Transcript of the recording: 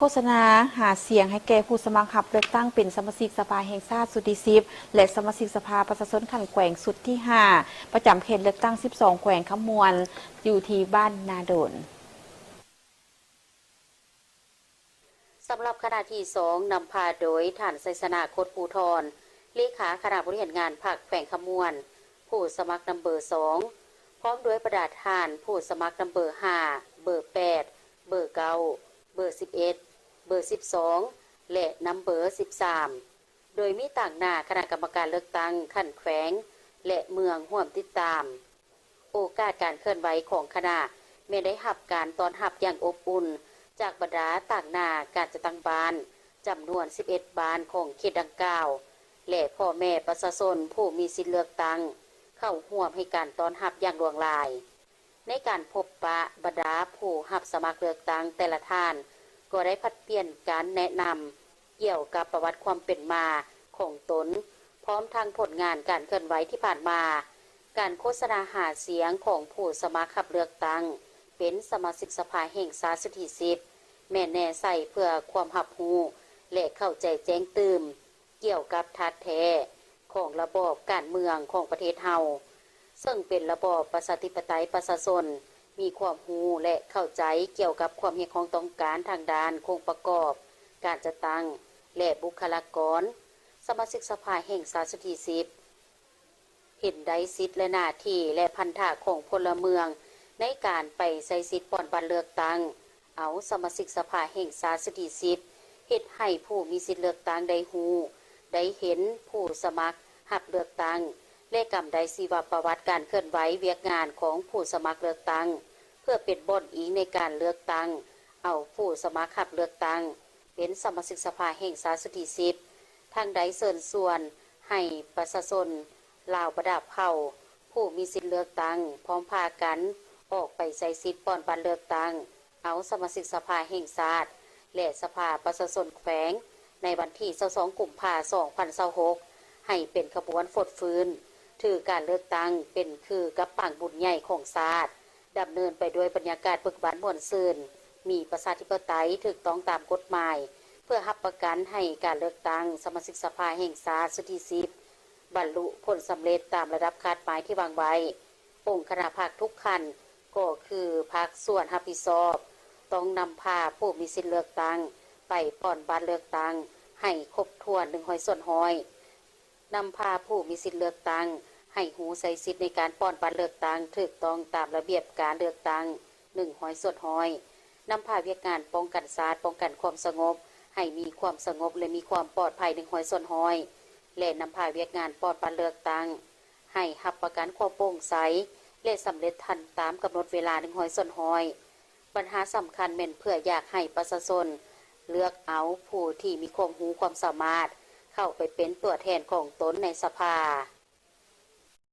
ໂຄສະນາຫາສຽງໃຫ້ແກ່ຜູ້ສະໝັກຮັບເລືອກຕັ້ງເປັນສະມາຊິກສະພາແຫ່ງຊາດຊຸດທີສິບ ແລະ ສະມາຊິກສະພາປະຊາຊົນຂັ້ນແຂວງຊຸດທີຫ້າ ປະຈຳເຂດເລືອກຕັ້ງສິບສອງ ແຂວງຄຳມ່ວນ ຢູ່ທີ່ບ້ານນາດົນ. ສຳລັບຄະນະທີສອງ ນຳພາໂດຍ ທ່ານ ໄຊຊະນະ ຄົດພູທອນ ເລຂາຄະນະບໍລິຫານງານພັກແຂວງຄຳມ່ວນ, ຜູ້ສະໝັກນຳເບີສອງ ພ້ອມດ້ວຍບັນດາທ່ານຜູ້ສະໝັກນຳເບີຫ້າ, ເບີແປດ, ເບີເກົ້າ, ເບີສິບເອັດ, ເບີສິບສອງ ແລະ ນຳເບີສິບສາມ ໂດຍມີຕາງໜ້າຄະນະກຳມະການເລືອກຕັ້ງຂັ້ນແຂວງ ແລະ ເມືອງຮ່ວມຕິດຕາມ. ໂອກາດການເຄື່ອນໄຫວຂອງຄະນະ ແມ່ນໄດ້ຮັບການຕ້ອນຮັບຢ່າງອົບອຸ່ນຈາກບັນດາຕາງໜ້າການຈັດຕັ້ງບ້ານ ຈຳນວນສິບເອັດບ້ານຂອງເຂດດັ່ງກ່າວ ແລະ ພໍ່ແມ່ປະຊາຊົນຜູ້ມີສິດເລືອກຕັ້ງ ເຂົ້າຮ່ວມໃຫ້ການຕ້ອນຮັບຢ່າງຫຼວງຫຼາຍ. ໃນການພົບປະ, ບັນດາຜູ້ຮັບສະໝັກເລືອກຕັ້ງແຕ່ລະທ່ານ ກໍໄດ້ຜັດປ່ຽນກັນແນະນຳ ກ່ຽວກັບປະຫວັດຄວາມເປັນມາຂອງຕົນ, ພ້ອມທັງຜົນງານການເຄື່ອນໄຫວທີ່ຜ່ານມາ. ການໂຄສະນາຫາສຽງຂອງຜູ້ສະໝັກຮັບເລືອກຕັ້ງເປັນສະມາຊິກສະພາແຫ່ງຊາດຊຸດທີສິບ ແມ່ນແນໃສ່ເພື່ອຄວາມຮັບຮູ້ ແລະ ເຂົ້າໃຈແຈ້ງຕື່ມ ກ່ຽວກັບທາດແທ້ຂອງລະບອບການເມືອງຂອງປະເທດເຮົາ, ເຊິ່ງເປັນລະບອບປະຊາທິປະໄຕປະຊາຊົນ, ມີຄວາມຮູ້ ແລະ ເຂົ້າໃຈກ່ຽວກັບຄວາມຮຽກຮ້ອງຕ້ອງການທາງດ້ານໂຄງປະກອບການຈັດຕັ້ງ ແລະ ບຸກຄະລາກອນ. ສະມາຊິກສະພາແຫ່ງຊາດຊຸດທີສິບ ເຫັນໄດ້ສິດ ແລະ ໜ້າທີ່ ແລະ ພັນທະຂອງພົນລະເມືອງໃນການໄປໃຊ້ສິດປ່ອນບັດເລືອກຕັ້ງ ເອົາສະມາຊິກສະພາແຫ່ງຊາດຊຸດທີສິບ ເຮັດໃຫ້ຜູ້ມີສິດເລືອກຕັ້ງໄດ້ຮູ້, ໄດ້ເຫັນຜູ້ສະໝັກຮັບເລືອກຕັ້ງ ແລະ ກຳໄດ້ຊີວະປະຫວັດການເຄື່ອນໄຫວວຽກງານຂອງຜູ້ສະໝັກເລືອກຕັ້ງ ເພື່ອເປັນບ່ອນອີງໃນການເລືອກຕັ້ງເອົາຜູ້ສະໝັກຮັບເລືອກຕັ້ງເປັນສະມາຊິກສະພາແຫ່ງຊາດຊຸດທີສິບ ທັງໄດ້ເຊີນຊວນໃຫ້ປະຊາຊົນລາວບັນດາເຜົ່າ ຜູ້ມີສິດເລືອກຕັ້ງ ພ້ອມພາກັນອອກໄປໃຊ້ສິດປ່ອນບັດເລືອກຕັ້ງ ເອົາສະມາຊິກສະພາແຫ່ງຊາດ ແລະ ສະພາປະຊາຊົນແຂວງ ໃນວັນທີຊາວສອງ ກຸມພາ ສອງພັນຊາວຫົກ ໃຫ້ເປັນຂະບວນຟົດຟື້ນ ຖືການເລືອກຕັ້ງເປັນຄືກັບປາງບຸນໃຫຍ່ຂອງຊາດ, ດຳເນີນໄປດ້ວຍບັນຍາກາດເບີກບານມ່ວນຊື່ນ, ມີປະຊາທິປະໄຕ, ຖືກຕ້ອງຕາມກົດໝາຍ ເພື່ອຮັບປະກັນໃຫ້ການເລືອກຕັ້ງສະມາຊິກສະພາແຫ່ງຊາດຊຸດທີສິບ ບັນລຸຜົນສຳເລັດຕາມລະດັບຄາດໝາຍທີ່ວາງໄວ້. ອົງຄະນະພັກທຸກຂັ້ນ ກໍຄືພາກສ່ວນຮັບຜິດຊອບ ຕ້ອງນຳພາຜູ້ມີສິດເລືອກຕັ້ງໄປປ່ອນບັດເລືອກຕັ້ງໃຫ້ຄົບຖ້ວນໜຶ່ງຮ້ອຍສ່ວນຮ້ອຍ, ນຳພາຜູ້ມີສິດເລືອກຕັ້ງໃຫ້ຮູ້ໃຊ້ສິດໃນການປ່ອນບັດເລືອກຕັ້ງຖືກຕ້ອງຕາມລະບຽບການເລືອກຕັ້ງໜຶ່ງຮ້ອຍສ່ວນຮ້ອຍ, ນຳພາວຽກງານປ້ອງກັນຊາດ, ປ້ອງກັນຄວາມສະຫງົບ ໃຫ້ມີຄວາມສະຫງົບ ແລະ ມີຄວາມປອດໄພໜຶ່ງຮ້ອຍສ່ວນຮ້ອຍ ແລະ ນຳພາວຽກງານປ່ອນບັດເລືອກຕັ້ງ ໃຫ້ຮັບປະກັນຄວາມໂປ່ງໃສ ແລະ ສຳເລັດທັນຕາມກຳນົດເວລາໜຶ່ງຮ້ອຍສ່ວນຮ້ອຍ. ບັນຫາສຳຄັນແມ່ນເພື່ອຢາກໃຫ້ປະຊາຊົນເລືອກເອົາຜູ້ທີ່ມີຄວາມຮູ້ຄວາມສາມາດເຂົ້າໄປເປັນຕົວແທນຂອງຕົນໃນສະພາ.